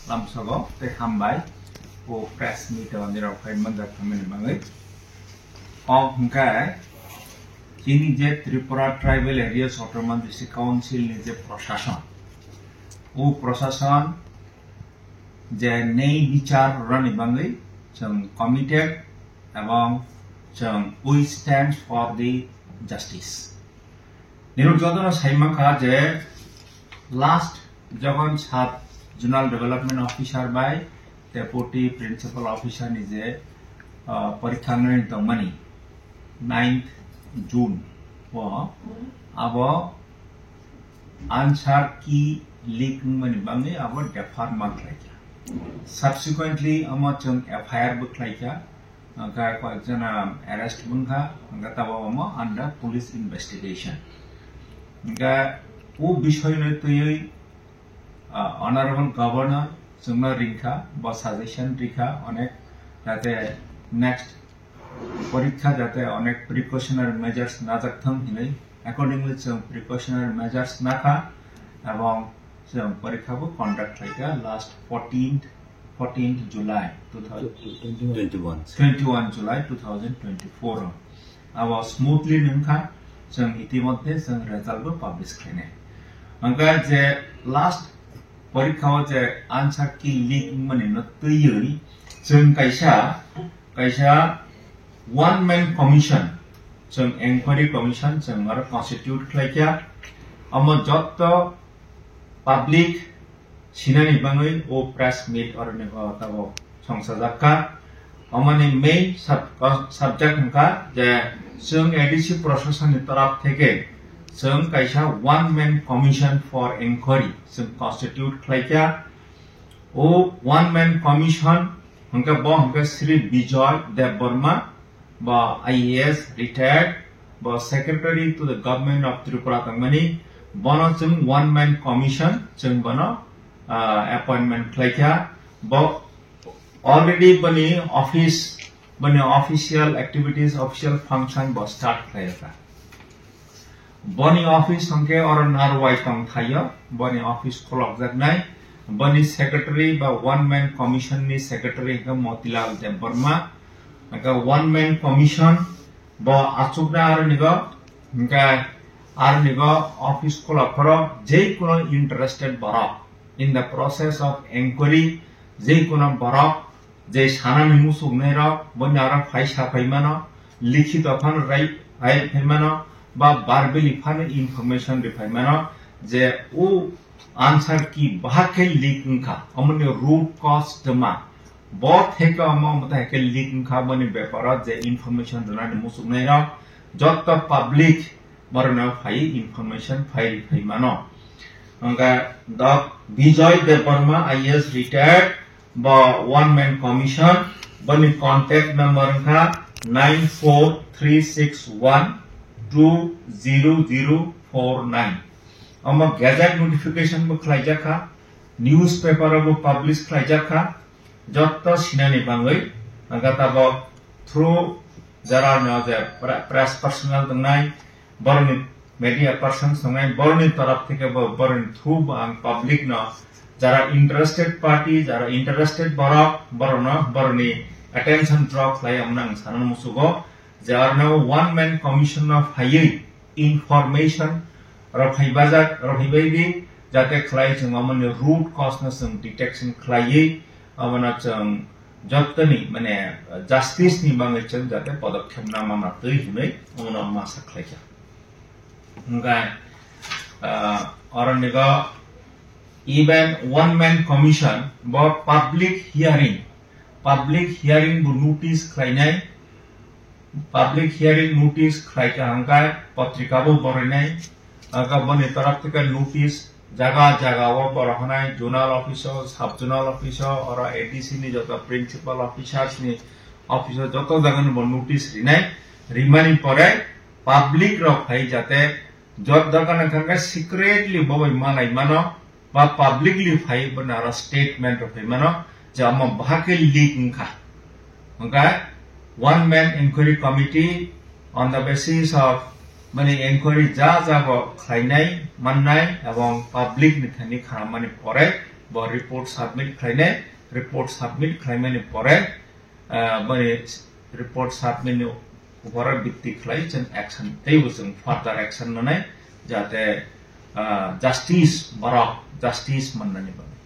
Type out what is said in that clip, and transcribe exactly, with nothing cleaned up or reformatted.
Lamsogo tei hambai o press meet o nirok phai manjak thangmani bagwi. O hwnkhe chini je Tripura Tribal Areas Autonomous District Council ni je prosason, o prosason je nei bichar rwni bagwi chwng committed ebong chwng we stand for the justice. Nirok jotono sai mankha je last jokhon sub zonal development officer bai deputy principal officer ni je, ah, porikha wngwi tongmani ninth June o abo answer key leak wngmani bagwi abo defer ma khlaikha. Subsequently omo chwng F I R bo khlaikha. Hwnkhe koyekjona arrest wngkha, hwnkhe tabok omo under police investigation. Hwnkhe o bisoyno twiwi, ah, Honorable Governor chwngno ringkha, bo suggestion rikha onek, jate next porikha jate onek precautionary measures najak thang hinwi, accordingly chwng precautionary measures nakha, ebong chwng porikha bo conduct khlaikha last fourteenth, fourteenth July two thousand, Twenty-one. Twenty-one July two thousand twenty-four o. Abo smoothly wngkha, chwng itimodhye chwng result bo publish khlainai. Hwnkhe je last porikha o je answer key leak wngmani no twiwi chwng kaisa, kaisa one man commission, chwng inquiry commission chwng aro constitute khlaikha. Omo jotto public sinani bagwi o press meet oroni o tabok songchajakkha. Omoni main sub-, subject wngkha je chwng A D C proshasonni toraf theke chwng kaisa one man commission for inquiry chwng constitute khlaikha. O one man commission hwnkhe bo hwnkhe Shri Bijoy Debbarma, bo I A S retired, bo secretary to the government of Tripura tongmani, bono chwng one man commission chwng bono, ah, appointment khlaikha. Bo already boni office, boni official activities, official function bo start khlaikha. Boni office hwnkhe oro Narwai tong thaio, boni office khulokjaknai. Boni secretary ba one man commission ni secretary hwnkhe Motilal Debbarma. Hwnkhe one man commission bo achukna aronigo, hwnkhe aronigo office khulok phoro jei kuno interested borok in the process of inquiry, jei kuno borok je sanani muchungnairok boni aro phai sa phai mano, likhito phano rai, rai phai mano, ba verbally phano information ri phai mano je o answer key bahak khe leak wngkha, omoni root cause tma, bo theke omo omo thai khe leak wngkha, boni beparo je information rwnani muchungnairok jotto public borokno phai information phai phai mano. Hwnkhe Dok Bijoy Debbarma I A S retired, bo one man commission, boni contact number wngkha nine four three six one two zero zero four nine. Omo gazette notification bo khlaijak kha, newspaper o bo publish khlaijak kha, jotto sinani bagwi, hwnkhe tabok through jara no je pre-, press personnel tongnai, borokni media persons tongnai, borokni torop theke bo, borokni through bo ang public no, jara interested party, jara interested borok, borokno, borokni attention draw khlai, omono ang sanani muchugo je arno one man commission no phaiwi information rok phai bajak, rok phai bai di, jate khlai chwng omoni root cause no chwng detection khlaiwi, omono chwng jottoni, mane, justice ni bagwi chwng jate podokkhep na manna twi hinwi omono masa khlaikha. Hwnkhe, ah, oronigo even one man commission bo public hearing, public hearing bo notice khlainai, public hearing notice khlaikha hwnkhe potrika bo borinai, hwnkhe boni torop theke notice jaga jaga o borohonai, zonal office o, sub zonal office o, oro A D C ni joto principal officers ni office o joto jaga ni bo notice rinai, rimani pore public rok phai jate jot dogan wngkha khe secretly bo bai malai mano ba publicly phai bo naro statement rok phai mano je omo bahai khe leak wngkha. Hwnkhe one man inquiry committee on the basis of mani inquiry ja jago khlainai mannai ebong public ni thani khanamani pore bo report submit khlainai, report submit khlaimani pore, ah, bani report submit ni upore bhitti khlai chwng action, teibo chwng further action nanai, jate, ah, justice, borok justice mannani bagwi.